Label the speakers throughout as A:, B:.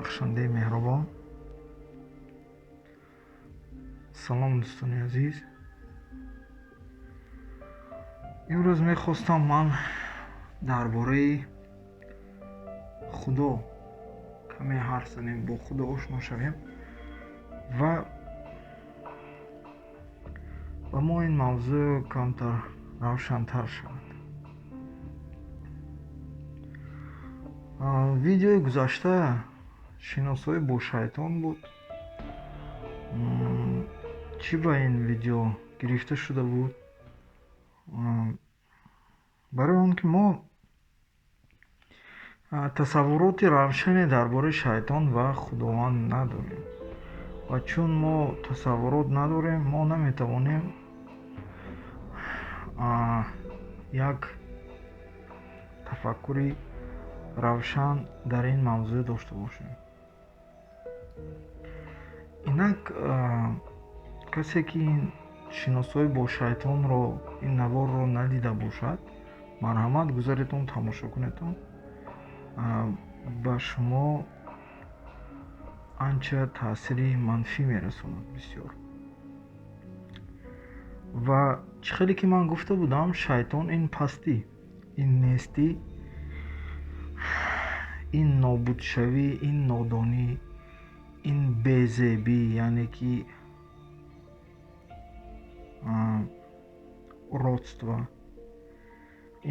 A: Бахшандаи меҳрубон. Салом, дӯстони азиз. Имрӯз мехостам ман дар бораи Худо каме ҳарф занем, бо Худо ошно шавем ва ба мо ин мавзӯъ камтар равшантар шавад. Видеои гузашта шиносоӣ бо шайтон буд. Чӣ ба ин видео гирифта шуда буд? Барои он ки мо тасаввуроти равшане дар бораи шайтон ва Худованд надорем. Ва чун мо тасаввурот надорем, мо наметавонем як тафаккури равшан дар ин мавзӯъ дошта бошем. Инак, касе ки ин шиносоӣ бо шайтонро, ин наворро надида бошад, марҳамат, гузаретон, тамошо кунедон. Ба шумо анча таъсири манфӣ мерасонад бисёр. Ва чӣ хеле ки ман гуфта будам, шайтон ин пастӣ, ин нестӣ, ин нобудшавӣ, ин нодонӣ, ин безебӣ, яъне ки уродство,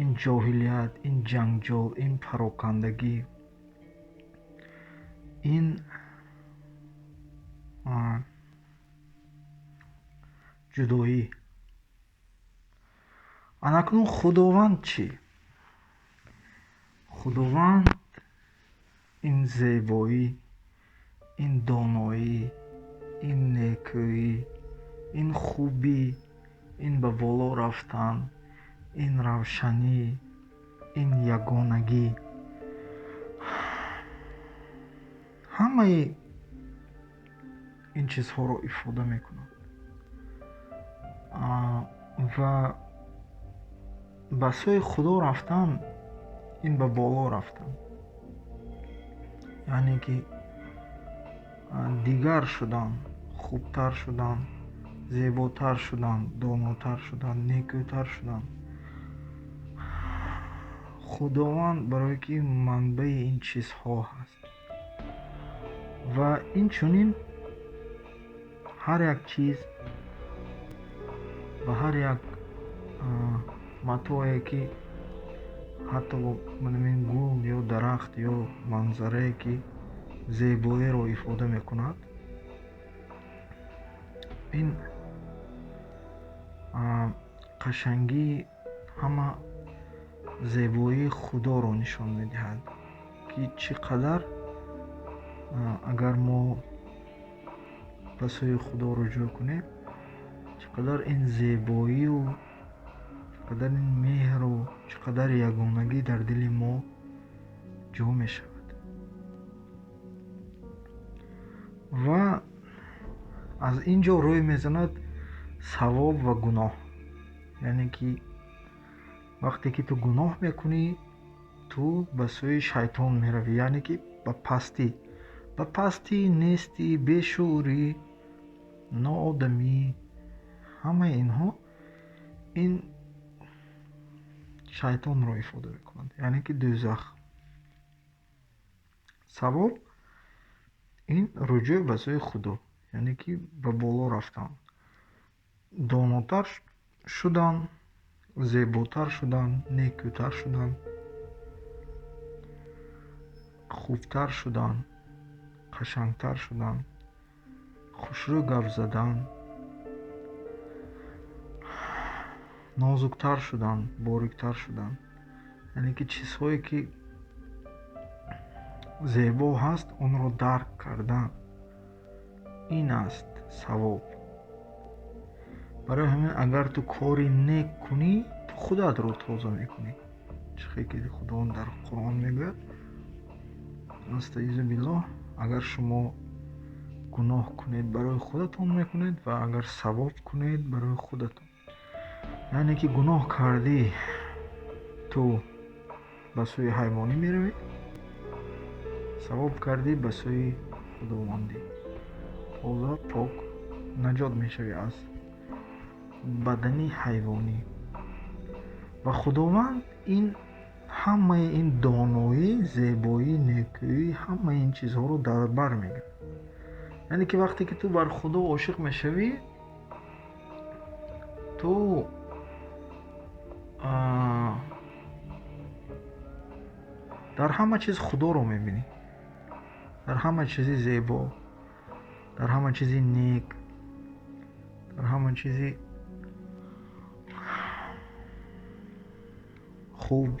A: ин ҷоҳилият, ин ҷанҷол, ин парокандагӣ, ин ҷудоӣ. Анакнун Худованд чӣ? Худованд ин зебоӣ, ин доноӣ, ин некӯӣ, ин хубӣ, ин ба боло рафтан, ин равшанӣ, ин ягонагӣ, ҳамаи ин чизҳоро ифода мекунад. Ва ба сӯи Худо рафтан, ин ба боло рафтан, яъне ки дигар шудан, хубтар шудан, зеботар шудан, донотар шудан, некӯтар шудан. Худованд барое ки манбаи ин чизҳо ҳаст. Ва инчунин ҳар як чиз ва ҳар як матое ки ҳатто манамин гул ё дарахт ё манзарае ки зебоиро ифода мекунад, ин қашангии ҳама зебоии Худоро нишон медиҳад, ки чӣ қадар агар мо ба сӯи Худо руҷӯъ кунем, чӣ қадар ин зебоию, чӣ қадар ин меҳру, чӣ қадар ягонагӣ дар дили мо ҷо мешавад. Ва аз ин ҷо рӯй мезанад савоб ва гуноҳ. Яъне ки вақте ки ту гуноҳ мекунӣ, ту ба сӯи шайтон меравӣ, яъне ки ба пастӣ, ба пастӣ, нестӣ, бешуурӣ, ноодамӣ, ҳамаи инҳо ин шайтонро ифода мекунанд, яъне ки дӯзах. Савоб ин руҷӯъ ба сӯи Худо, яъне ки ба боло рафтан, донотар шудан, зеботар шудан, некӯтар шудан, хубтар шудан, қашангтар шудан, хушрӯ гап задан, нозуктар шудан, бориктар шудан. Яъне ки чизҳое ки зебо ҳаст, онро дарк кардан, ин аст савоб. Барои ҳамин агар ту кори нек кунӣ, ту худатро тоза мекунӣ. Чӣ хел ки Худованд дар Қуръон мегӯяд: астаизу биллоҳ, агар шумо гуноҳ кунед барои худатон мекунед ва агар савоб кунед барои худатон. Яъне ки гуноҳ кардӣ, ту ба сӯи ҳайвонӣ меравӣ, Савоб кардӣ ба сӯи Худовандӣ. Тоза, пок наҷот мешавӣ аз бадани ҳайвонӣ. Ва Худованд ин ҳамаи ин доноӣ, зебоӣ, некӯӣ, ҳамаи ин чизҳоро дар бар мегирад. Яъне ки вақте ки ту бар Худо ошиқ мешавӣ, ту дар ҳама чиз Худоро мебинӣ. Дар ҳама чизи зебо, дар ҳама чизи нек, дар ҳама чизи хуб.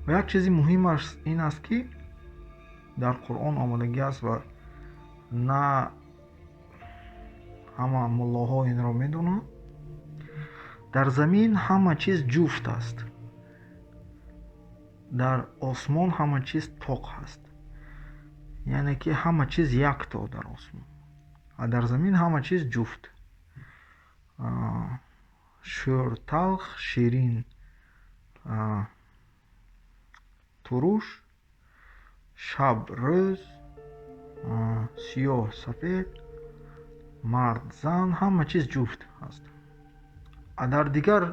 A: Ва як чизи муҳимаш ин аст, ки дар Қуръон омадагӣ аст ва на ҳама муллоҳо инро медонанд. Дар замин ҳама чиз ҷуфт аст, дар осмон ҳама чиз тоқ ҳаст. Яъне ки ҳама чиз якто дар осмон, ва дар замин ҳама чиз ҷуфт. Шӯр талх, ширин туруш, шаб рӯз, сиёҳ сафед, мард зан, ҳама чиз ҷуфт ҳаст. А дар дигар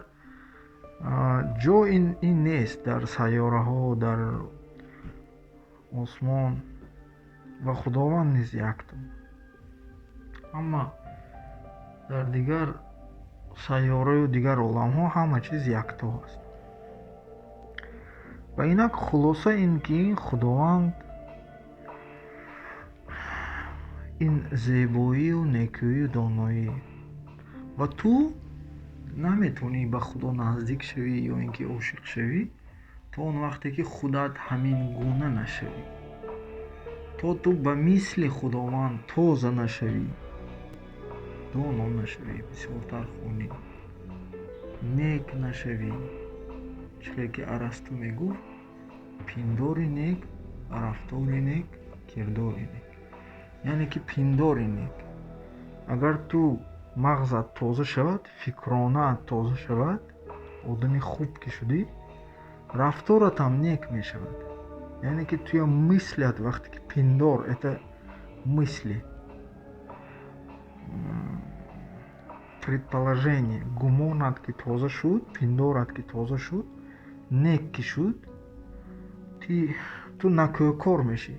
A: ҷо ин нест, дар сайёраҳо, дар осмон ва Худованд низ якто. Аммо дар дигар сайёраю дигар оламҳо ҳама чиз якто аст. Ва инак хулоса ин ки Худованд ин зебоию некӯию доноӣ, ва ту наметавонӣ ба Худо наздик шавӣ ё ин ки ошиқ шавӣ то он вақте ки худат ҳамин гуна нашавӣ, то ту ба мисли Худованд тоза нашавӣ, доно нашавӣ, бисёртар хонӣ, нек нашавӣ. Чӣ ки Арасту мегуфт, пиндори нек, рафтори нек, кирдори нек. Яъне ки пиндори нек. Агар ту мағзат тоза шавад, фикронаат тоза шавад, одами хуб ки шудӣ, рафторатам нек мешавад. Яъне ки туя мыслят, вақте ки пиндор, это мысли, предположение, гумонат ки тоза шуд, пиндорат ки тоза шуд, нек ки шуд, ту накӯкор мешӣ,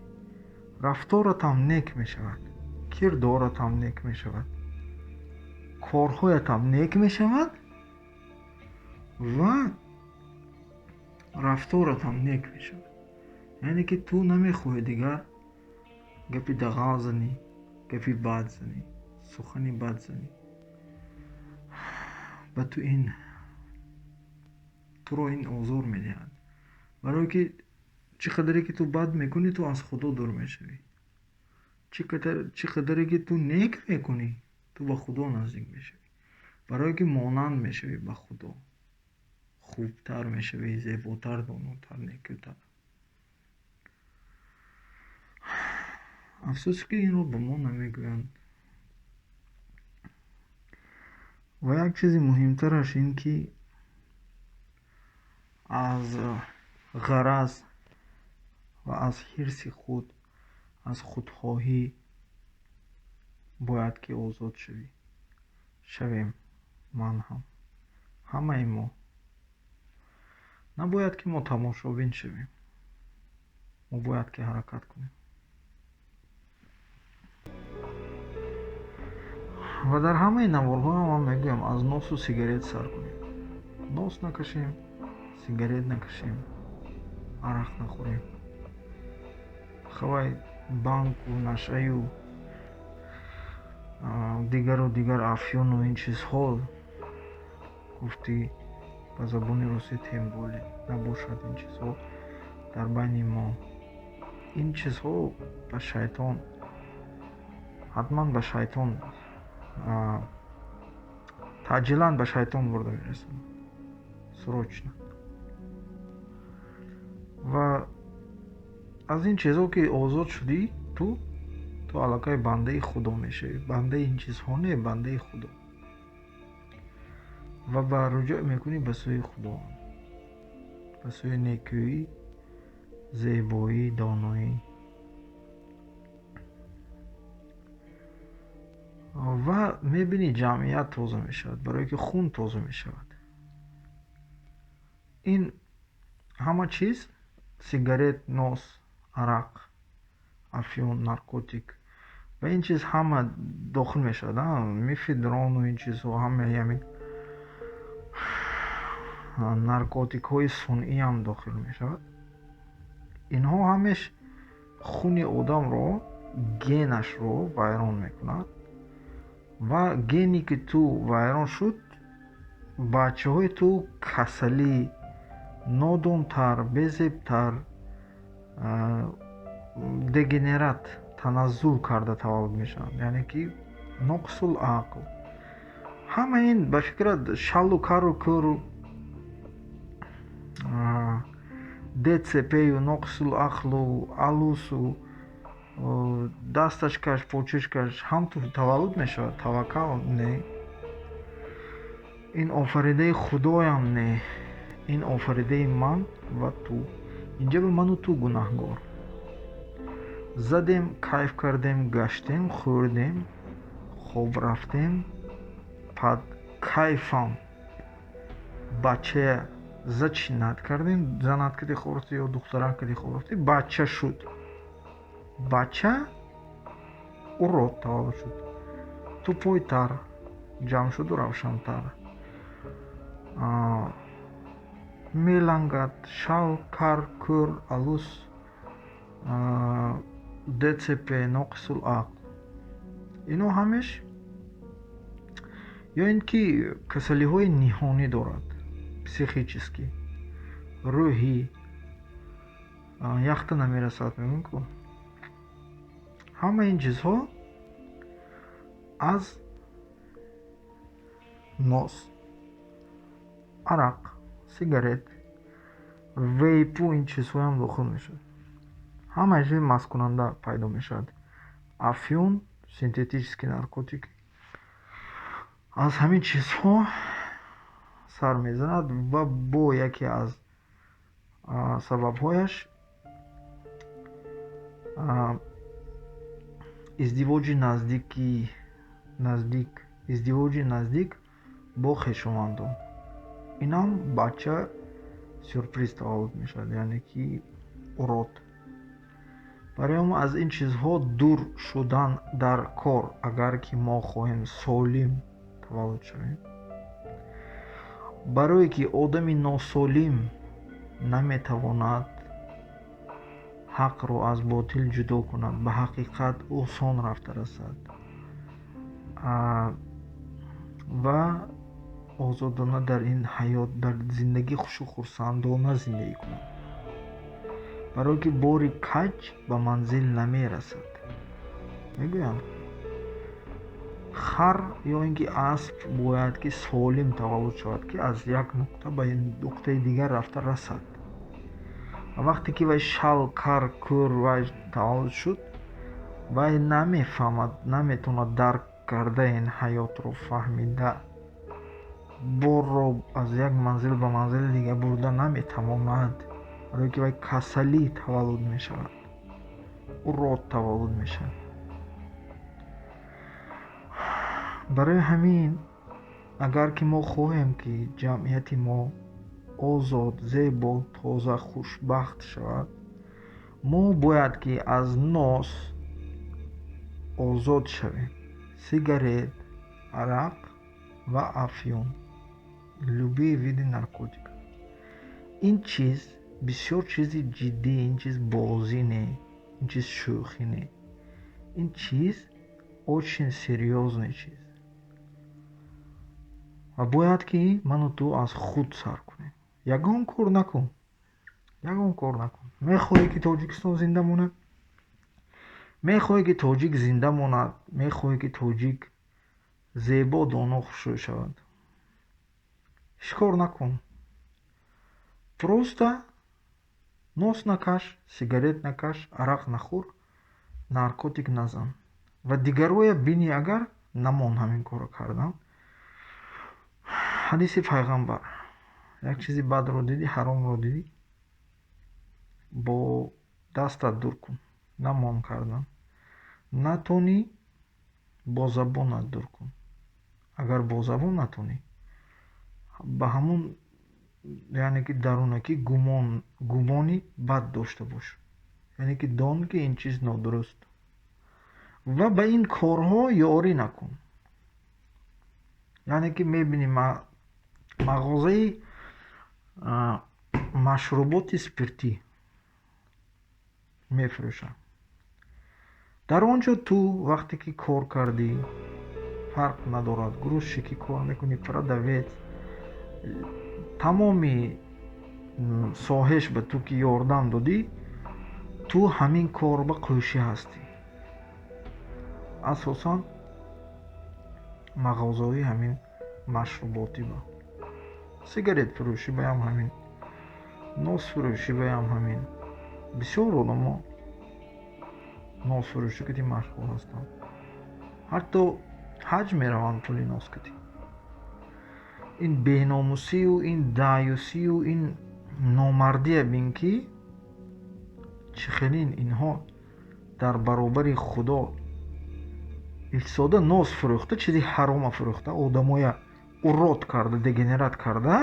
A: рафторатам нек мешавад, кирдоратам нек мешавад, корҳоятам нек мешавад ва рафторатам нек мешавад. Яъне ки ту намехоҳӣ дигар гапи дағал занӣ, гапи бад занӣ, сухани бад занӣ. Ба ту ин туро ин озор медиҳад. Барое ки чӣ қадаре ки ту бад мекунӣ, ту аз Худо дур мешавӣ. Чӣ қадаре ки ту нек мекунӣ, ту ба Худо наздик мешавӣ. Барое ки монанд мешавӣ ба Худо, хубтар мешавӣ, зеботар, донотар, некӯтар. Афсӯс ки инро ба мо намегӯянд. Ва як чизи муҳимтараш ин ки аз ғараз ва аз ҳирси худ, аз худхоҳӣ бояд ки озод шавӣ. Шавем, ман ҳам, ҳамаи мо. Набояд ки мо тамошобин шавем. Мо бояд ки ҳаракат кунем. Ва дар ҳамаи наворҳоям ман мегӯям, аз носу сигарет сар кунем. Нос накашем, сигарет накашем, арақ нахӯрем. Хавай банку, нашаю, дигару дигар афёну ин чизҳо, гуфтӣ ба забони русӣ темболи набошад ин чизҳо дар байни мо. Ин чизҳо ба шайтон, ҳатман ба шайтон, таъҷилан ба шайтон бурда мерасонад. Срочно. Ва аз ин чизҳо ки озод шудӣ, ту аллакай бандаи Худо мешавӣ. Бандаи ин чизҳо не, бандаи Худо. Ва ба руҷӯъ мекунӣ ба сӯи Худо, ба сӯи некӯӣ, Зебоӣ, доноӣ. Ва мебинӣ ҷамъият тоза мешавад, барое ки хун тоза мешавад. Ин ҳама чиз сигарет, нос, арақ, афюн, наркотик ва ин чиз ҳама дохил мешавад. Мефедрону ин чизҳо ҳама ҳамин наркотикҳои сунъиам дохил мешавад. Инҳо ҳамеш хуни одамро, генашро вайрон мекунад ва гене ки ту вайрон шуд, бачаҳои ту касалӣ, нодонтар, безебтар, дегенерат, таназзул карда таваллуд мешаванд, яъне ки ноқисул ақл. Ҳама ин ба фикрат шалу кару кӯру ДЦПю ноқисул ақлу алусу дасташ каш, почашкаш ҳам ту таваллуд мешавад. Таваккал не, ин офаридаи худоям не, ин офаридаи ман ва ту. Инҷа ба ману ту гунаҳгор. Задем, кайф кардем, гаштем, хӯрдем, хоб рафтем, пад кайфам бачая зачинат кардем, занат кади хоб рафтӣ ё духтарак кади хоб рафтӣ, бача шуд. Бача урод таваллуд шуд. Тупойтар ҷамъ шуду равшантар. Мелангад, шал, кар, кӯр, алус, ДЦП, ноқисул ақл. Ино ҳамеш ё ин ки касалиҳои ниҳонӣ дорад, психический, рӯҳӣ, яхта намерасад, мегӯем ку. Ҳама ин чизҳо аз нос, арақ, сигарет, вейпу ин чизҳоям дохил мешавад. Ҳамаи чиз масткунанда пайдо мешавад. Афюн, синтетический наркотик. Аз ҳамин чизҳо сар мезанад ва бо яке аз сабабҳояш издивоҷи наздики наздик, издивоҷи наздик бо хешовандон. Инам бача сюрприз таваллуд мешавад, яъне ки урод. Барои мо аз ин чизҳо дур шудан дар кор, агар ки мо хоҳем солим таваллуд шавем. Барое ки одами носолим наметавонад ҳақро аз ботил ҷудо кунад, ба ҳақиқат осон рафта расад ва озодона дар ин ҳаёт, дар зиндагӣ хушу хурсандона зиндагӣ кунад. Барое ки бори каҷ ба манзил намерасад. Мегӯянд, хар ё ин ки асп бояд ки солим таваллуд шавад, ки аз як нуқта ба нуқтаи дигар рафта расад. Ва вақте ки вай шал, кар, кӯр вай таваллуд шуд, вай намефаҳмад, наметавонад дарк карда ин ҳаётро фаҳмида, борро аз як манзил ба манзили дигар бурда наметавонад, барое ки вай касалӣ таваллуд мешавад, урод таваллуд мешавад. Барои ҳамин агар ки мо хоҳем, ки ҷамъияти мо озод, зебо, тоза, хушбахт шавад, мо бояд ки аз нос озод шавем. Сигарет, арақ ва афюн, любые виды наркотика. Ин чиз бисёр чизи ҷиддӣ, ин чиз бозӣ не, ин чиз шӯхӣ не. Ин чиз очень серьёзный чиз. Ва бояд ки ману ту аз худ сар кунем. Ягон кор накун, ягон кор накун. Мехоҳӣ ки Тоҷикистон зинда монад, мехоҳӣ ки тоҷик зинда монад, мехоҳӣ ки тоҷик зебо, доно, хушрӯй шавад, ҳеҷ кор накун. Просто нос накаш, сигарет накаш, арақ нахӯр, наркотик назан. Ва дигарое бинӣ, агар намон ҳамин корро кардан. Ҳадиси пайғамбар: як чизи бадро дидӣ, ҳаромро дидӣ, Бо дастат дур кун, намон кардан. Натонӣ, бо забонат дур кун. Агар бо забон натонӣ, ба ҳамун, яъне ки дарунакӣ гумони бад дошта бош, яъне ки дон, ки ин чиз нодуруст, ва ба ин корҳо ёрӣ накун. Яъне ки мебинӣ, мағозаи машруботи спиртӣ мефурӯшанд. Дар он ҷо ту вақте ки кор кардӣ, фарқ надорад, грузчикӣ кор мекунӣ, продавец, тамоми соҳеш ба ту ки ёрдам додӣ, ту ҳамин кор ба қӯшӣ ҳастӣ. Асосан мағозаҳои ҳамин машруботӣ, ба сигаретфурӯшӣ баям ҳамин, носфурӯшӣ баям ҳамин. Бисёр одамо носфурӯшӣ кати машғул ҳастанд, ҳатто ҳаҷ мераванд пули нос кати. Ин беномусию ин даюсию ин номардия бин, ки чӣ хелин инҳо дар баробари Худо истода, нос фурӯхта, чизи ҳарома фурӯхта, одамоя урод карда, дегенерат карда,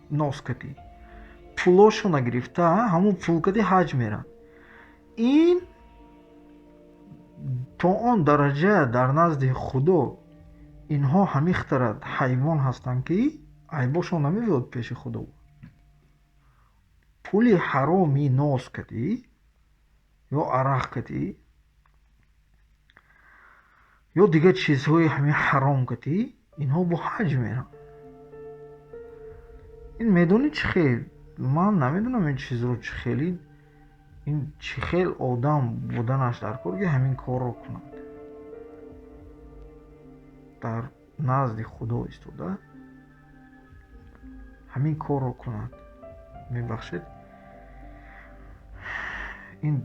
A: нос кати пулошона гирифта, ҳамун пул кати ҳаҷ меранд. Ин то он дараҷа дар назди Худо инҳо ҳамихтара ҳайвон ҳастанд, ки айбошон намебиёд пеши Худо. Пули ҳароми нос катӣ ё арақ катӣ ё дигар чизҳои ҳамин ҳаром катӣ инҳо бо ҳаҷ меранд. Ин медонӣ, чӣ хел, ман намедонам ин чизро, чӣ хели, ин чӣ хел одам буданаш дар кор, ки ҳамин корро кунад, дар назди Худо истода ҳамин корро кунад. Мебахшед, ин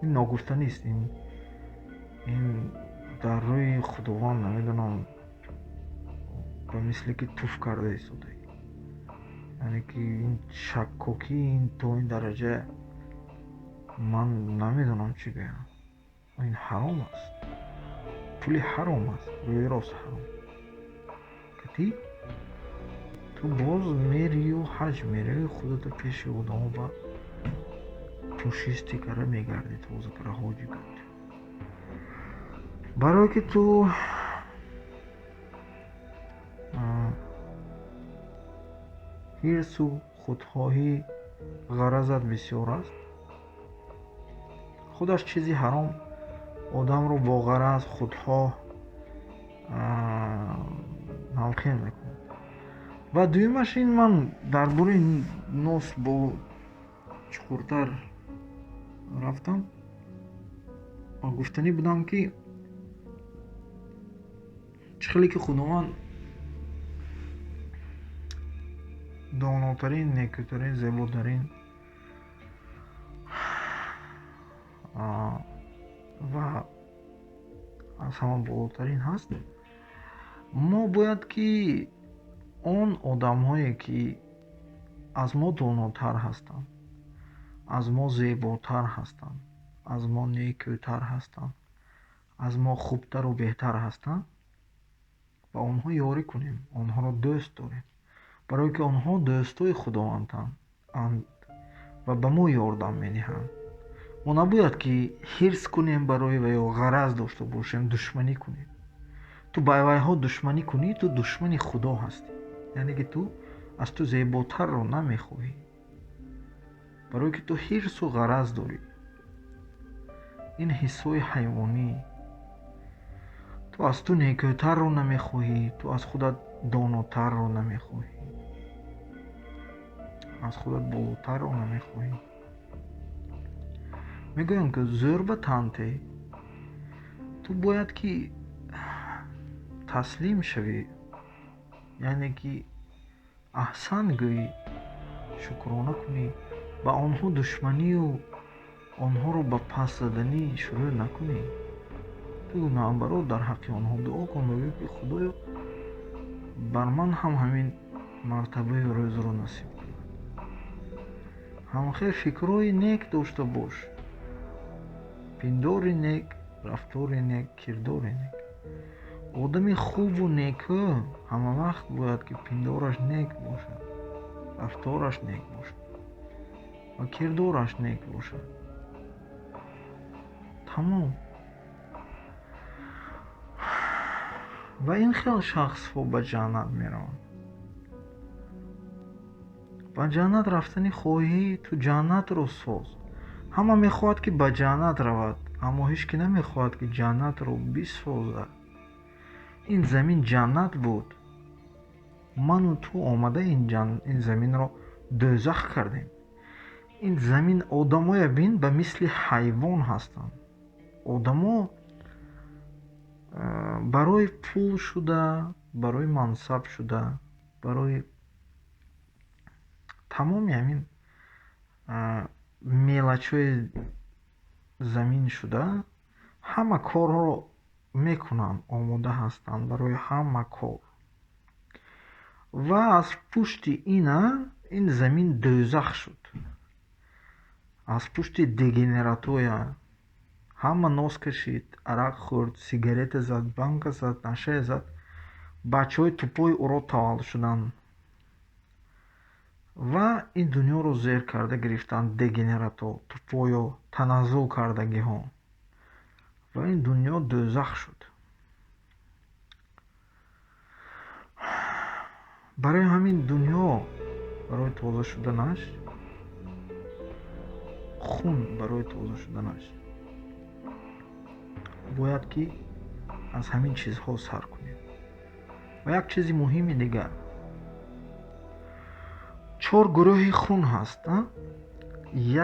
A: ногуфтанист. Ин дар рӯи Худованд, намедонам, ба мисле ки туф карда истодаӣ. Яъне ки ин шаккокӣ, ин то ин дараҷа, ман намедонам чӣ гӯям. Ин ҳаром аст, пули ҳаром аст, рӯи рост ҳаром кати ту боз мерию ҳаҷ меравӣ, худато пеши одамо ба пӯшисти кара мегардӣ, тоза кара ҳоҷӣ кард, барое ки ту ҳирсу худхоҳӣ, ғаразат бисёр аст. Худаш чизи ҳаром одамро бо ғараз, худхоҳ ҳамхел мекунад. Ва дуюмаш, ин ман дар бораи нос бо чуқуртар рафтам ва гуфтанӣ будам, ки чӣ хеле ки Худованд донотарин, некӯтарин, зеботарин ва аз ҳама болотарин ҳаст, мо бояд ки он одамҳое ки аз мо донотар ҳастанд, аз мо зеботар ҳастанд, аз мо некӯтар ҳастанд, аз мо хубтару беҳтар ҳастанд, ба онҳо ёрӣ кунем, онҳоро дӯст дорем, барое ки онҳо дӯстои Худованданд ва ба мо ёрдам медиҳанд. Мо набояд ки ҳирс кунем барои ва ё ғараз дошта бошем, душманӣ кунем. Ту ба вайҳо душманӣ кунӣ, ту душмани Худо ҳастӣ, яъне ки ту аз ту зеботарро намехоҳӣ, барое ки ту ҳирсу ғараз дорӣ. Ин ҳиссҳои ҳайвонӣ. Ту аз ту некӯтарро намехоҳӣ, ту аз худат донотарро намехоҳӣ, аз худат болотарро намехоҳӣ. Мегӯям, ки зӯр ба танте, ту бояд ки таслим шавӣ, яъне ки аҳсан гӯӣ, шукрона кунӣ, ба онҳо душманию онҳоро ба пас заданӣ шурӯъ накунӣ. Ту наоборот дар ҳаққи онҳо дуо кун ва гӯй, ки Худоё, бар ман ҳам ҳамин мартабаи рӯзро насиб кунад. Ҳамхел фикрҳои нек дошта бош, пиндори нек, рафтори нек, кирдори нек. Одами хубу некӯ ҳама вақт бояд ки пиндораш нек бошад, рафтораш нек бошад ва кирдораш нек бошад. Тамом. Ва ин хел шахсҳо ба ҷаннат мераванд. Ба ҷаннат рафтанӣ хоҳӣ, ту ҷаннатро соз. Ҳама мехоҳад, ки ба ҷаннат равад, аммо ҳеҷ ки намехоҳад, ки ҷаннатро бисозад. Ин замин ҷаннат буд. Ману ту омада ин заминро дӯзах кардем. Ин замин одамоя бин, ба мисли ҳайвон ҳастанд. Одамо барои пул шуда, барои мансаб шуда, барои тамоми ҳамин мелочҳои замин шуда ҳама корҳоро мекунанд, омода ҳастанд барои ҳама кор. Ва аз пушти ина ин замин дӯзах шуд. Аз пушти дегенератоя ҳама нос кашид, арақ хӯрд, сигарета зад, банка зад, нашая зад. Бачаҳои тупои уро таваллуд шуданд ва ин дунёро зер карда гирифтанд дегенерато, тупоё, таназзул кардагиҳо. Ва ин дунё дӯзах шуд. Барои ҳамин дунё, барои тоза шуданаш, хун барои тоза шуданаш бояд ки аз ҳамин чизҳо сар кунем. Ва як чизи муҳими дигар, 4 гурӯҳи хун ҳаст.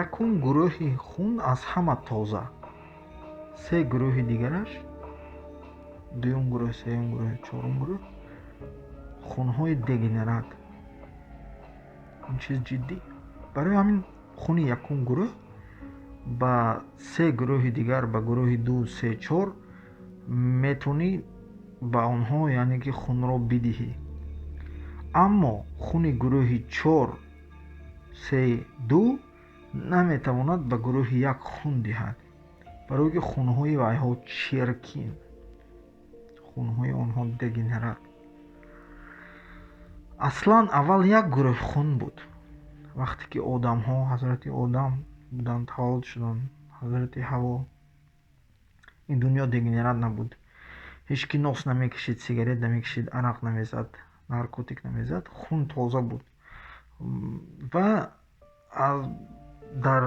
A: Якум гурӯҳи хун аз ҳама тоза, 3 гурӯҳи дигараш, дуюм гурӯҳ, сеюм гурӯҳ, чорум гурӯҳ, хунҳои дегенерат. Ин чиз ҷиддӣ. Барои ҳамин хуни якум гурӯҳ ба 3 гурӯҳи дигар, ба гурӯҳи 2, 3, 4 метавонӣ ба онҳо, яъне ки хунро бидиҳӣ. Аммо хуни гурӯҳи 4, 3, 2 наметавонад ба гурӯҳи 1 хун диҳад, барое ки хунҳои вайҳо черкин, хунҳои онҳо дегенерат. Аслан аввал як гурӯҳ хун буд. Вақте ки одамҳо, ҳазрати Одам буданд, таваллуд шуданд, ҳазрати Ҳаво, ин дунё дегенерат набуд. Ҳеҷ ки нос намекашид, сигарет намекашид, арақ намезад, наркотик намезад, хун тоза буд. Ва дар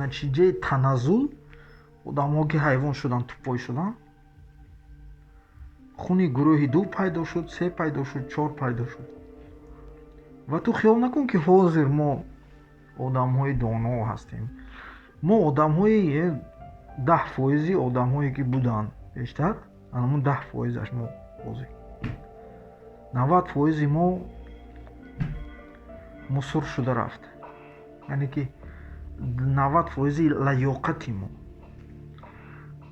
A: натиҷаи таназзул одамҳо ки ҳайвон шуданд, тупой шуданд, хуни гурӯҳи 2 пайдо шуд, 3 пайдо шуд, 4 пайдо шуд. Ва ту хиёл накун ки ҳозир мо одамҳои доно ҳастем. Мо одамҳои 10% одамҳое ки буданд бештар, ҳамон 10%-аш мо ҳозир. 90% мо мусур шуда рафт. Яъне ки 90% лаёқати мо.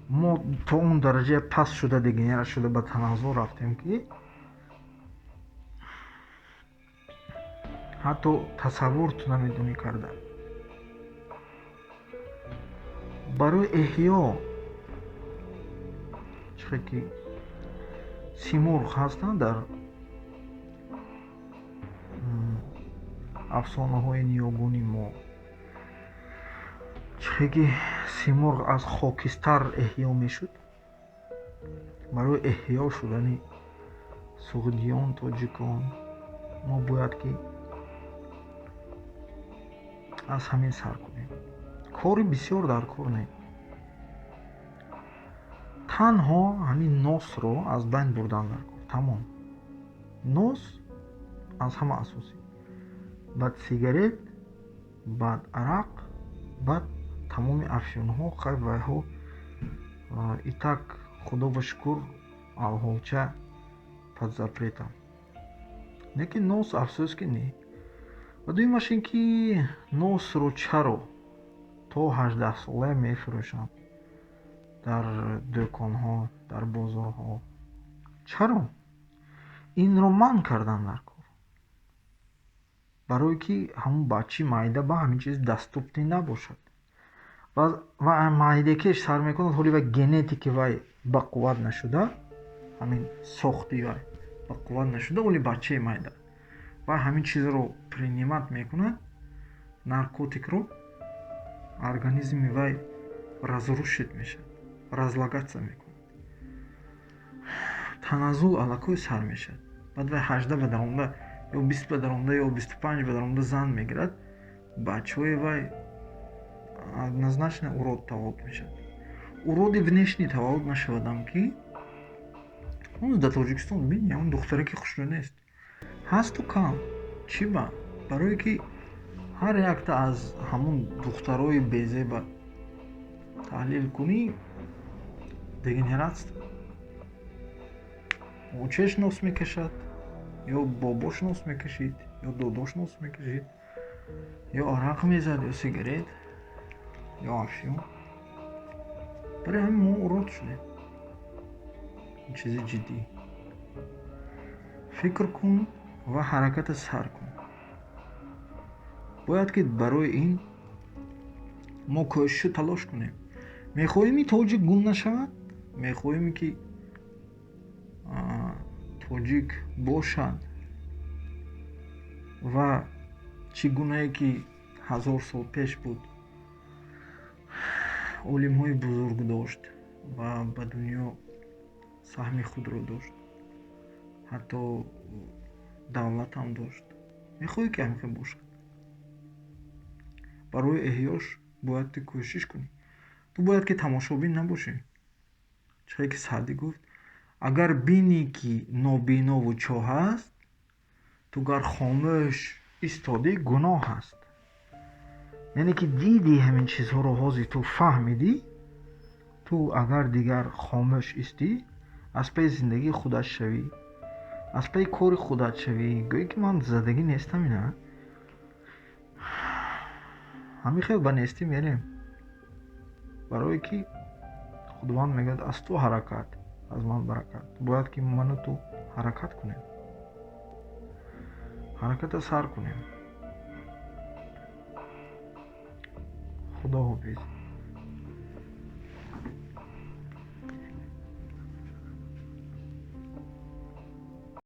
A: Мо то он дараҷа паст шуда, дегенерат шуда ба таназзул рафтем ки ҳатто тасаввур ту намедонӣ карда. Барои эҳё чӣ ки симурғ ҳастанд дар афсонаҳои ниёгони мо, чӣ ки симурғ аз хокистар эҳё мешуд, барои эҳё шудани суғдиён, тоҷикон мо бояд ки аз ҳамин сар кунем. Кори бисёр дар кор не. Танҳо ҳамин носро аз байн бурдан дар кор. Тамом. Нос аз ҳама асосӣ. Баъд сигарет, баъд арақ, баъд тамоми афюнҳо, хайр вайҳо итак, худо ба шукр, алҳолча под запретом. Лекин нос афсӯс ки не. Ва дуюмаш ин ки носро чаро то 18 сола мефурӯшанд дар дӯконҳо, дар бозорҳо? Чаро? Инро манъ кардан дар кор. Барое ки ҳамун бачаи майда ба ҳамин чиз доступный набошад. Ва майдакеш сар мекунад, ҳоли вай генетики вай бақувват нашуда, ҳамин сохти вай бақувват нашуда, оли бачаи майда вай ҳамин чизро принимать мекунад, наркотикро, организми вай разрушить мешавад, разлагаться мекунад, таназзул аллакай сар мешавад. Баъд вай 18 ба даромада ё 20 ба даромада ё 25 ба даромада зан мегирад, бачаҳои вай однозначно урод таваллуд мешавад. Уроди внешний таваллуд нашавадам, ки дар Тоҷикистон бини, он духтаре ки хушрӯ нест, ҳасту кам. Чӣ ба? Барое ки ҳар якта аз ҳамун духтарои безеба таҳлил кунӣ, дегенератство. Очеш нос мекашад, ё бобош нос мекашид, ё додош нос мекашид, ё арақ мезад, ё сигарет, ё афюн. Барои ҳамин мо урод шудем. Чизи ҷиддӣ. Фикр кун ва ҳараката сар кун. Бояд ки барои ин мо кӯшишу талош кунем. Мехоҳем, тоҷик гум нашавад, мехоҳем, ки тоҷик бошад ва чӣ гунае ки 1000 сол пеш буд, олимҳои бузург дошт ва ба дунё саҳми худро дошт, ҳатто давлатам дошт. Мехоҳӣ, ки ҳамин хел бошад, барои эҳёш бояд ту кӯшиш кунӣ. Ту бояд ки тамошобин набошӣ. Чӣ ки Саъдӣ гуфт: агар бинӣ, ки нобинову чоҳ аст, ту гар хомӯш истодӣ, гуноҳ аст. Яъне ки дидӣ ҳамин чизҳоро, ҳозир ту фаҳмидӣ, ту агар дигар хомӯш истӣ, аз пайи зиндагии худат шавӣ, аз пайи кори худат шавӣ, гӯӣ ки ман задагӣ нестам, ина ҳамин хел ба нестӣ мерем. Барое ки Худованд мегӯяд: аз ту ҳаракат, аз ман баракат. Бояд ки ману ту ҳаракат кунем, ҳараката сар кунем. Худо ҳофиз.